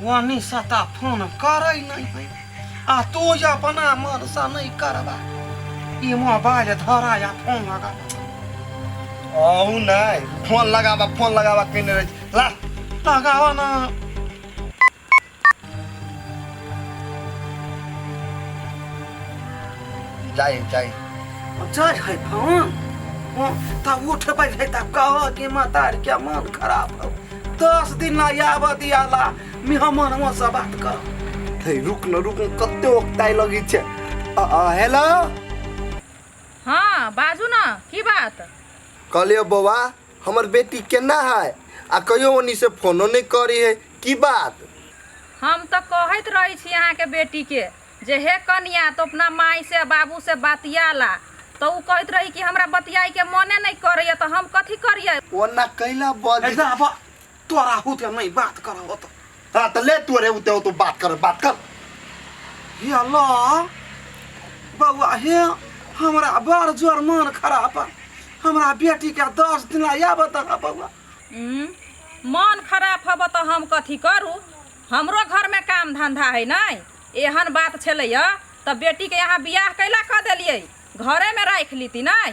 वनी सता फोन करै नहीं है आ तू अपना मन से नहीं करबा ई मोबाइल धरा या फोन लगा अहू नहीं फोन लगाबा फोन लगाबा केने रहै छी। ला लगावा ना जाए जाए जाय है फोन तब उठबै है तब कह कि मातार के मन खराब हो 10 दिन ला आब दियाला मेहमान से बात कर हे रुक न रुक न कते ओकताइ लगै छै हेलो हाँ बाजू ना की बात कहलियो बौआ हमर बेटी केना है आ कहियो ओनी से फोनो नहीं करी है की बात हम तऽ कहैत रहै छी अहाँके बेटीके जे हे कनिया तो अपना माय से बाबू से बतिया ला तऽ ओ कहैत रही कि हमरा बतियाइके मने नहि करैया तऽ हम कथी करियै ओना कैला बज ऐसा अब तोरा होते नहीं बात करब तो हाँ तो ले तू रे उते तू बात कर बात कर हे अल्लाह बौआ हे हमरा बड़ जोर मन खराब बा। हमरा बेटी के 10 दिन आबत है बौआ मन खराब हब तऽ हम कथी करू हमरो घरमे काम धंधा है नहि एहन बात छलैया तऽ बेटीके यहाँ बियाह कैला कऽ देलियै घरेमे राखि लीती नहि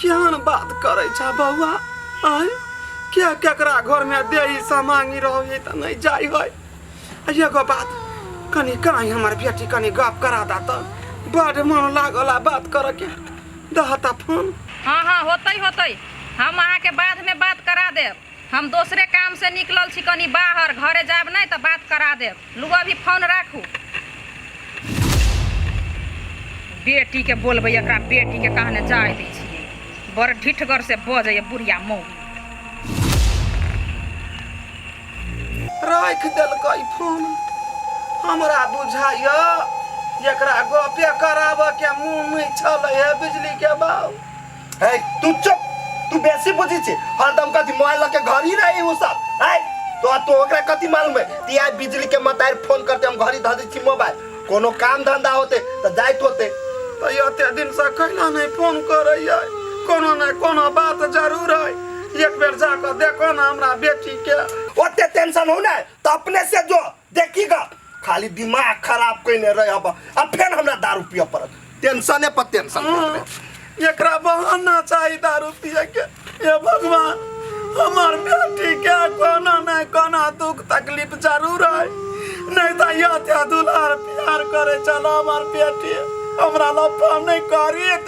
केहन बात करै छ बौआ आय के केकरा घरमे देही समांगी रहै तऽ नहि जाइ है आ एगो बात कनि कहीं हमर बेटी कनि गप करा दा तऽ बड मन लागल आ बात करऽ के दहता फोन हाँ हाँ होतै होतै हम अहाँके बादमे बात करा देब हम दोसरे काम से निकलल छी कनि बाहर घरे जायब नहि तऽ बात करा देब लू अभी फोन राखू बेटीके बोलबै एकरा बेटीके कहने जाय दै छियै बड़ ढिठगर से बजैए बुढ़िया मौगी राखि देलकै फोन हमरा बुझाइया एकरा गपे कराबऽ के मुँह नहि छलै हे बिजली के बाबू हे तू चुप तू बेसी बुझी छी हरदम कथी मोबाइल लके घर ही रही उ सब है तो तो ओकरा कथी मालूम है ती आइ बिजली के मतार फोन करते हम घरी धऽ दै छी मोबाइल कोनो काम धंधा होते तऽ जाइत होते तऽ एते दिनसँ कैला नहि फोन करैया कोनो ने कोनो बात जरूर है एक बेर जाकऽ देखो ने हमरा बेटी के ओते टेंशन हो ना तो अपने से जो देखी गा खाली दिमाग खराब कइने रहे अब आ फेर हमरा दारू पिय पड़त टेंशने पर टेंशन एकरा बहाना चाही दारू पिए के हे भगवान हमर बेटी के कोनो ने कोनो दुख तकलीफ जरूर है नहीं तो यह दुलार प्यार करे चलो हमर बेटी हमरा लफा नहीं करीत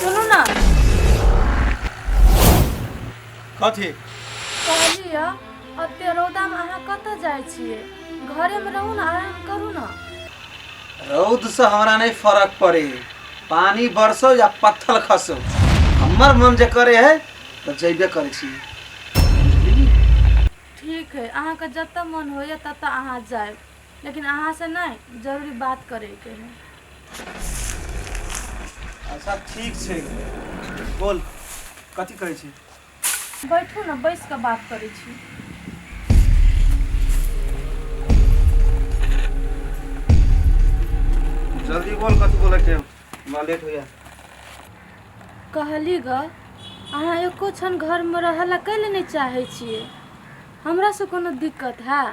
सुनू ना कथी कहली यऽ एते रौदामे अहाँ कतऽ जाइ छियै घरेमे रहू ने आराम करू ने रौद से हमरा नहीं फर्क पड़े पानी बरसो या पत्थर खसो हमर मन जे करे है तो जैबे करे छी ठीक है अहाँके जतऽ मन होइए ततऽ अहाँ जायब लेकिन अहाँसँ नहि जरूरी बात करैके है अच्छा ठीक छै बोल कथी कहै छी बैठू ने बैस कऽ बात करै छी जल्दी बोल कथी बोले के हमरा लेट होइया कहली ग अहाँ एको क्षण घरमे रहऽ लए कैले नहि चाहै छियै हमरासँ कोनो दिक्कत है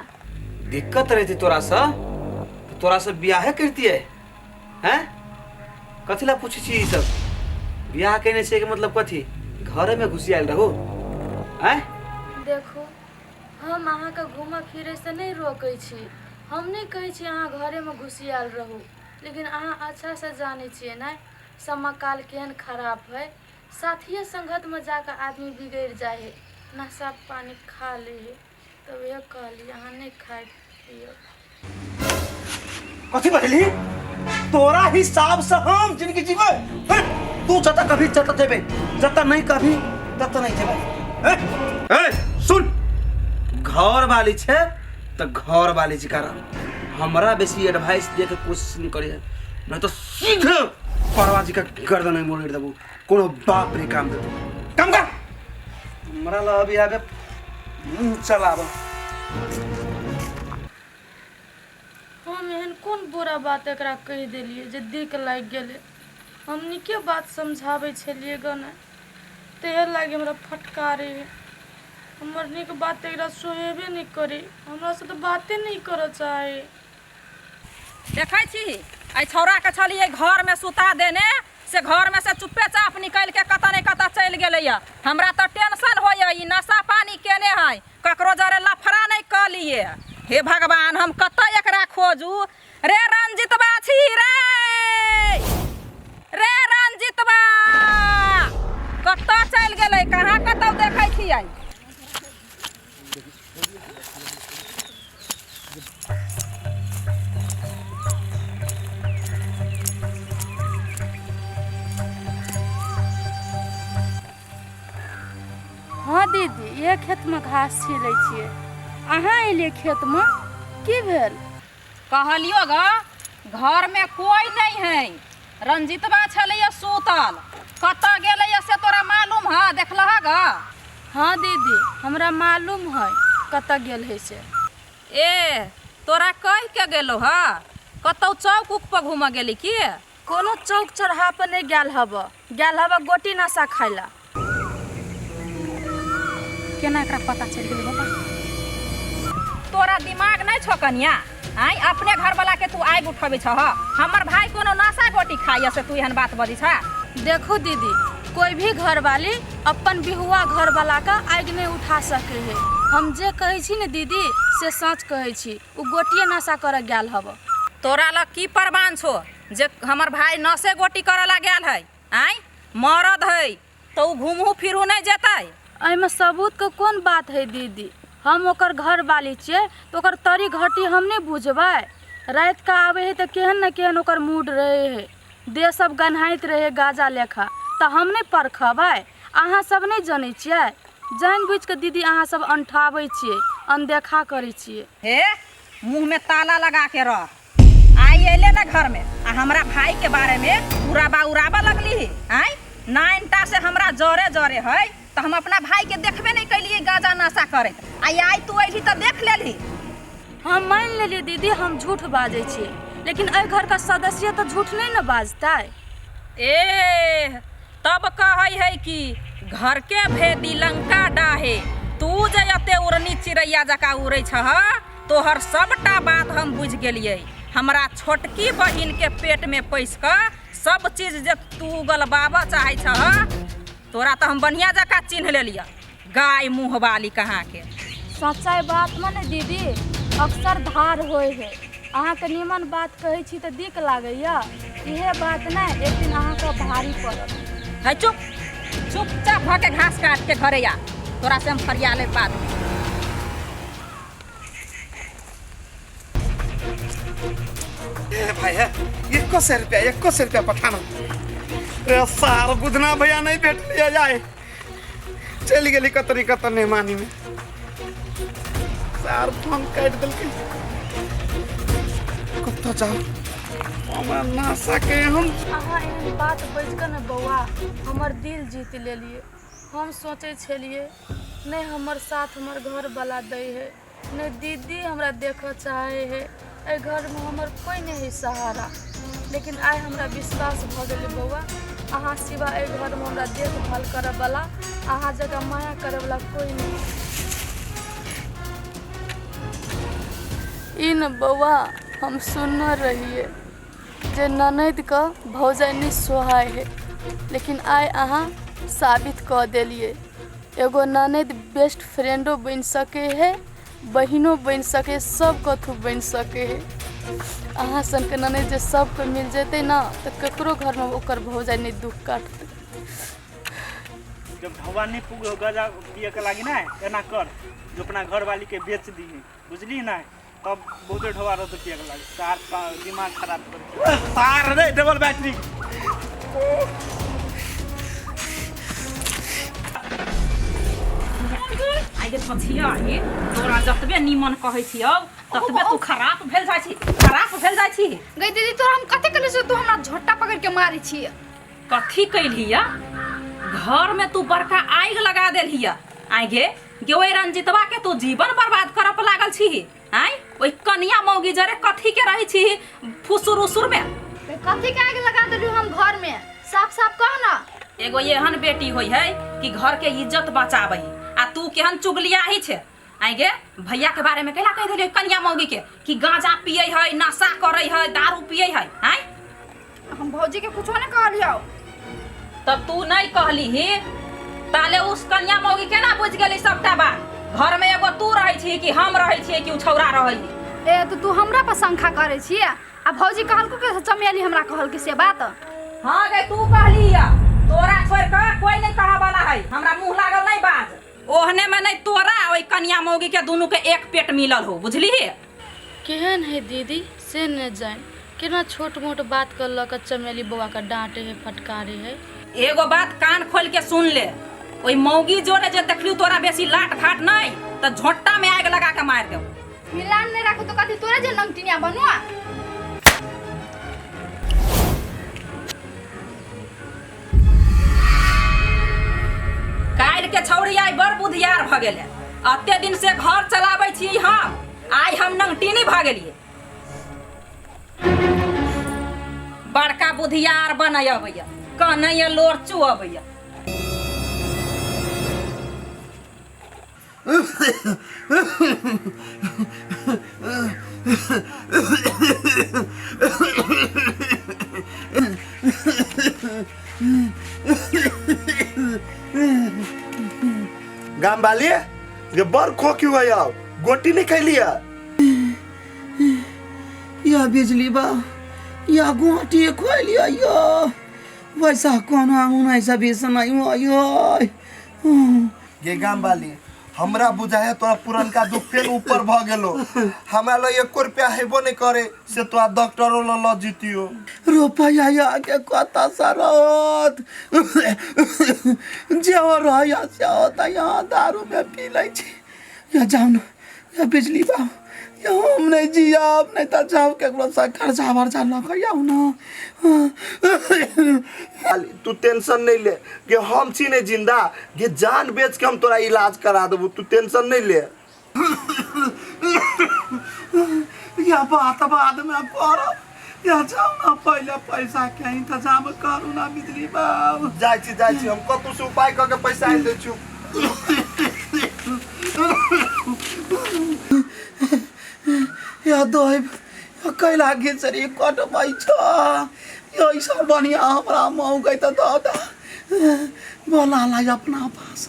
दिक्कत रहती तोरासँ तऽ तोरासँ बियाहे करतियै हैं कथी ला पूछै छी ई सब बियाह केने छै के मतलब कथी घरेमे घुसि आयल रहू आँय देखू हम अहाँके घूमऽ फिरैसँ नहि रोकै छी हम नहि कहै छी अहाँ घरेमे घुसियाल रहू लेकिन अहाँ अच्छासँ जानै छियै ने समकाल केहन खराब हइ साथिए संगतमे जाकऽ आदमी बिगड़ि जाइ हइ नशा पानी खा लै हइ तऽ वएह कहली अहाँ नहि खाइ पियब कथी बजली तोरा हिसाब से हम जिंदगी जीबै हे, तू जतऽ कभी जतऽ जेबै जतऽ नहीं कभी ततऽ नहीं जेबै हे, हे, सुन घर वाली छै तऽ घर वाली जी कारण हमरा बेसी एडवाइस दे के कोशिश नहीं करिहे नहीं तो सीधे परवा जी का गर्दन में मोड़ देबू कोनो बाप रे काम देतौ काम कर हमरा ला अभी आबे मुंह चलाब हम एहन कोन बुरा बात एकरा कहि देलियै जे दिक लागि गेलै हम नीके बात समझाबै छलियै गने तेहे लागि हमरा फटकारै है हमर नीक बात एकरा सोहेबे नहि करै हमरासँ तऽ बाते नहि करऽ चाहै देखै छी एहि छौड़ाके छलियै घरमे सुता देने से घरमे से चुप्पे चाप निकलि के कतऽ नहि कतऽ चलि गेलैया हमरा तऽ टेंशन होइए ई नशा पानी केने है ककरो जरे लफड़ा नहि कऽ लिए हे भगवान हम कतऽ एकरा खोजू रे रंजितबा छी रे रे रंजितबा कतऽ चलि गेलै कहाँ कतऽ देखै छियै हँ दीदी इहे खेतमे घास छिलै छियै अहाँ एलियै खेतमे की भेल कहलियो ग घरमे कोई नहीं है रंजितबा छलैया सुतल कतऽ गेलैया से तोरा मालूम है देखलह ग हँ दीदी हमरा मालूम है कतऽ गेल है से ए तोरा कहि के गेलो ह कतौ चौक उक पर घूमऽ गेली की कोनो चौक चौराहा पर नहि गेल हब गेल हब गोटी नशा खाय ला केना एकरा पता चलि गेलै बाबा तोरा दिमाग नहि छौ कनिया आँय अपने घरवला के तू आगि उठबै छह हमर भाई कोनो नशा गोटी खाइया से तू एहन बात बजै छह देखू दीदी कोई भी घरवाली अपन बिहुआ घरवाला का आगि नहीं उठा सके है हम जे कहै छी ने दीदी से सच कहै छी ओ गोटिए नशा करऽ गेल हब तोरा लग की प्रमाण छौ जे हमर भाई नशे गोटी करऽ ला गेल है आँय मरद है तऽ ओ घुमहू फिरू नहि जेतै एहिमे सबूतके कोन बात है दीदी हम ओकर घरवाली छियै तऽ ओकर तरी घटी हम नहि बुझबै रातिके आबै है तऽ केहन ने केहन ओकर मूड रहै है देह सब गन्हाइत रहै गाजा लेखा तऽ हम नहि परखबै अहाँ सब नहि जनै छियै जानि बुझिकऽ दीदी अहाँ सब अनठाबै छियै अनदेखा करै छियै हे मुँहमे ताला लगा के रह आइ अयले ना घरमे आ हमरा भाई के बारे में उड़ाबा उड़ाबा लगली आइ नाइनटा से हमरा जरे जरे है तऽ हम अपना भाई के देखबे नहीं कैलिए गाजा नशा करैत आइ आइ तू अयली तऽ देख लेलही हम मानि लेलियै दीदी हम झूठ बाजै छियै लेकिन एहि घरके सदस्य तऽ झूठ नहि ने बाजतै ए तब कहै है कि घर के भेदी लंका डाहे तू जे एते उड़नी चिड़ैया जकाँ उड़ै छह तोहर सबटा बात हम बुझि गेलियै हमरा छोटकी बहिनके पेटमे पैसि कऽ सब चीज जे तू गलबाबऽ चाहै छह तोरा तऽ हम बढ़िआँ जकाँ चिन्ह लेलियऽ गाय मुँह वाली कहाँके सच्चाइ बातमे ने दीदी अक्सर धार होइ है अहाँके नीमन बात कहै छी तऽ दिक लागैया इहे बात नहि एक दिन अहाँके भारी पड़त है चुप चुपचाप भऽ के घास काट के घरे आ तोरा से हम फरिया लेब बाद में। ए भाई है एको सौ रुपया एको सौ रुपया पठाना रे सार बुधना भैया नहीं भेटलियै जाय चलि गेली कतरी कत नहीं मानी में सार फोन काटि देलकै कतऽ जाउ हमरा नासा के हम अहाँ एहन बात बाजि कऽ ने बौआ हमर दिल जीत लेलियै हम सोचै छलियै नहि हमर साथ हमर घरवला दै है नहि दीदी हमरा देखऽ चाहै है एहि घरमे हमर कोइ नहि है सहारा लेकिन आइ हमरा विश्वास भऽ गेलै बौआ अहाँ सिवा एहि घरमे हमरा देखभाल करऽवला अहाँ जकाँ माया करऽवला कोइ नहि ई ने बौआ हम सुनने रहियै जे ननदिके भौजाइ नहि सोहाइ हइ लेकिन आइ अहाँ साबित कऽ देलियै एगो ननदि बेस्ट फ्रेंडो बनि सकै हइ बहिनो बनि सकै हइ सब कथु बनि सकै हइ अहाँ सनके ननदि जे सबके मिल जेतै ने तऽ ककरो घरमे ओकर भौजाइ नहि दुःख काटतै जब ढौआ नहीं पुग गजा पिए के लागी ना एना कर जो अपना घर वाली के बेच दी बुझली ना तब बहुते ढौआ रहतो पिए के लागी सार दिमाग खराब कर सार रे डबल बैटरी आइ गे पछिया ये तोरा जतबे नीमन कहै छियौ ततबे तू खराब भेल जाइ छी खराब भेल जाइ छी गई दीदी तोरा हम कते कहले से तू हमरा झोटा पकड़ के मारै छी कथी कैलही घर में तू बड़का आगि लगा देलही आइ गे गे ओहि रंजितवा के तू जीवन बर्बाद करऽ पर लागल छी आय ओहि कनिया मौगी जरे कथी के रहै छी फुसुर उसुर में। तो कथी के आग लगा देलू हम घर में? साफ साफ कह ना। एगो एहन बेटी होई है कि घर के इज्जत बचाबै आ तू केहन चुगलियाही छे। आइ गे भैया के बारे में कैला कहि देलियै कनिया मौगी के कि गांजा पियै है, नशा करै है, दारू पियै है? आय हम भौजी के कुछो नहीं कहलियो। तब तू नहीं कहली ही ताले उस कन्या मौगी केना बुझ गेली सबटा बात? घर में एगो तू रहै छी कि हम रहै छियै कि उ छौड़ा रहै? ए तो तू हमरा पर शंखा करे छी आ भौजी कहलको के चमेली हमरा कहलके से बात। हाँ गे तू कहली या, तोरा छोड़ के कोई नहीं कहा वाला है, हमरा मुंह लागल नहीं बाज। ओहने में नहीं तोरा ओई कन्या मौगी के दोनों के एक पेट मिलल हो, बुझली? केहन है दीदी से ने जान, केना छोट मोट बात कर लऽ कऽ चमेली बौआ के डांटे है फटकारे है। एगो बात कान खोल के सुन ले, ओई मौगी जोरे जे देखलियो तोरा बेसी लाट घाट नहीं त झोंटा में आग लगा के मार देव। मिलान नहीं राखो तो कथी तोरे जे नंगटिनिया बनुआ। काल्हि के छौड़ी आइ बड़ बुधियार भ गेलै, अते दिन से घर चलाबै छी हम, आइ हम नंगटिनी भ गेलियै। बड़का बुधियार बनै अबैया, कनैया लोर चुअबैया। गाम वाली ये बड़ खोखी हुआ यार, गोटी नहीं खैली है। या बिजली बा या गोटी खोलिया यो वैसा कोनो आउन ऐसा बेसन आयो यो। ये गाम वाली हमरा बुझाए तोरा पुरनका दुख फेर ऊपर भ गेलो, हमरा लग एको रुपया हेबो नहीं करे से तोरा डॉक्टरो ल ल जितियो। रुपया या के कता सरत जे हो रहा से होता यहाँ दारू में पी लै छी। या जाऊ न या बिजली बा या हम नहीं जियाब नहीं तो जाओ केकरो से कर्जा वर्जा लऽ के आउ न। तू टेंशन नहीं ले कि हम छी नहीं जिंदा, ये जान बेच के हम तोरा इलाज करा देबू, तू टेंशन नहीं ले। या बात बाद में करब, या जाऊ न पहले पैसा के इंतजाम करू ना बिजली बाबू। जाइ छी हम कतौ से उपाय कऽ के पैसा आनि दै छी। या दोहिब या कैला घिचरी कटबै छ, ऐसा बढ़िया हमरा मौकै त दऽ दे, बोला लाई अपना पास।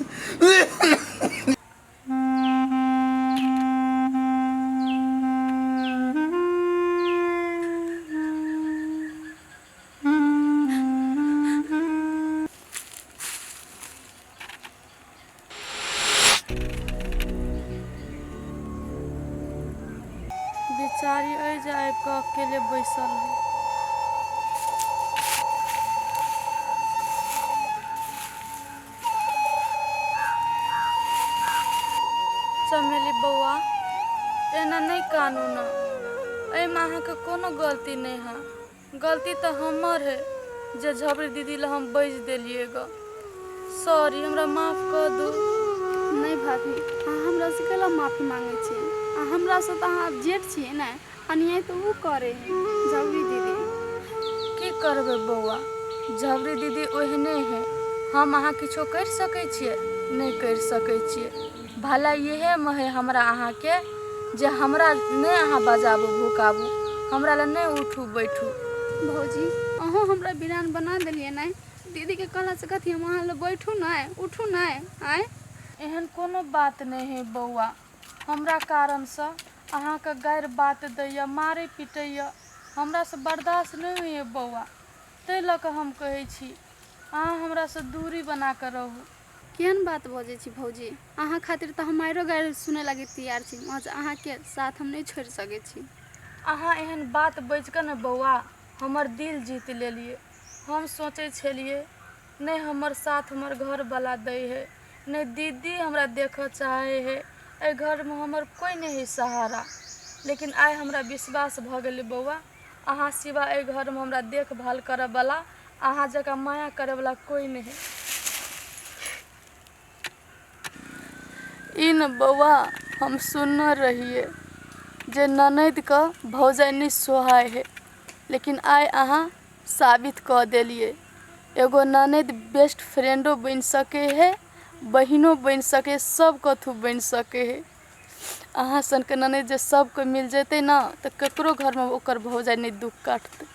बेचारी एहि जे आबि कऽ अकेले बैसल है। चमेली बौआ एना नहीं कानू न, एहिमे अहाँके कोनो गलती नहीं है, गलती तऽ हमर है जे झबरी दीदी ला हम बजि देलियै ग, सॉरी हमरा माफ कऽ दू। नहीं भाभी अहाँ हमरा से कैला माफी मांगे छी? आ हमरा से तऽ अहाँ जेठ छियै ने, अन्याय तऽ ओ करे है झबरी दीदी। की करबै बौआ, झबरी दीदी ओहने है, हम अहाँ किछो करि सकै छियै? नहि करि सकै छियै। भला इएहमे है हमरा अहाँके जे हमरा नहि अहाँ बजाबू भुकाबू, हमरा लए नहि उठू बैठू। भौजी अहूँ हमरा बिरान बना देलियै ने, दीदी के कहला से कथी हम अहाँ लए बैठू नहि उठू नहि? आँय एहन कोनो बात नहि है बौआ, हमरा कारणसँ अहाँके गारि बात दैया, मारै पिटैया, हमरासँ बर्दाश्त नहि होइए बौआ, ताहि लऽ कऽ हम कहै छी अहाँ हमरासँ दूरी बना कऽ रहू। केहन बात बजै छी भौजी, अहाँ खातिर तऽ हम मारियो गारि सुनै लागी तैयार छी, मगर अहाँके साथ हम नहि छोड़ि सकै छी। अहाँ एहन बात बाजि कऽ ने बौआ हमर दिल जीत लेलियै। हम सोचै छलियै नहि हमर साथ हमर घरवला दै है, नहि दीदी हमरा देखऽ चाहै है, एहि घरमे हमर कोइ नहि है सहारा, लेकिन आइ हमरा विश्वास भऽ गेलै बौआ अहाँ सिवा एहि घरमे हमरा देखभाल करऽवला अहाँ जकाँ माया करऽवला कोइ नहि है। ई ने बौआ हम सुनने रहियै जे ननदिके भौजाइ नहि सोहाइ हइ, लेकिन आइ अहाँ साबित कऽ देलियै। एगो ननदि बेस्ट फ्रेंडो बनि सकै हइ, बहिनो बनि सकै हइ, सब कथू बनि सकै हइ। अहाँ सनके ननदि जे सबके मिल जेतै ने तऽ ककरो घरमे ओकर भौजाइ नहि दुःख काटतै।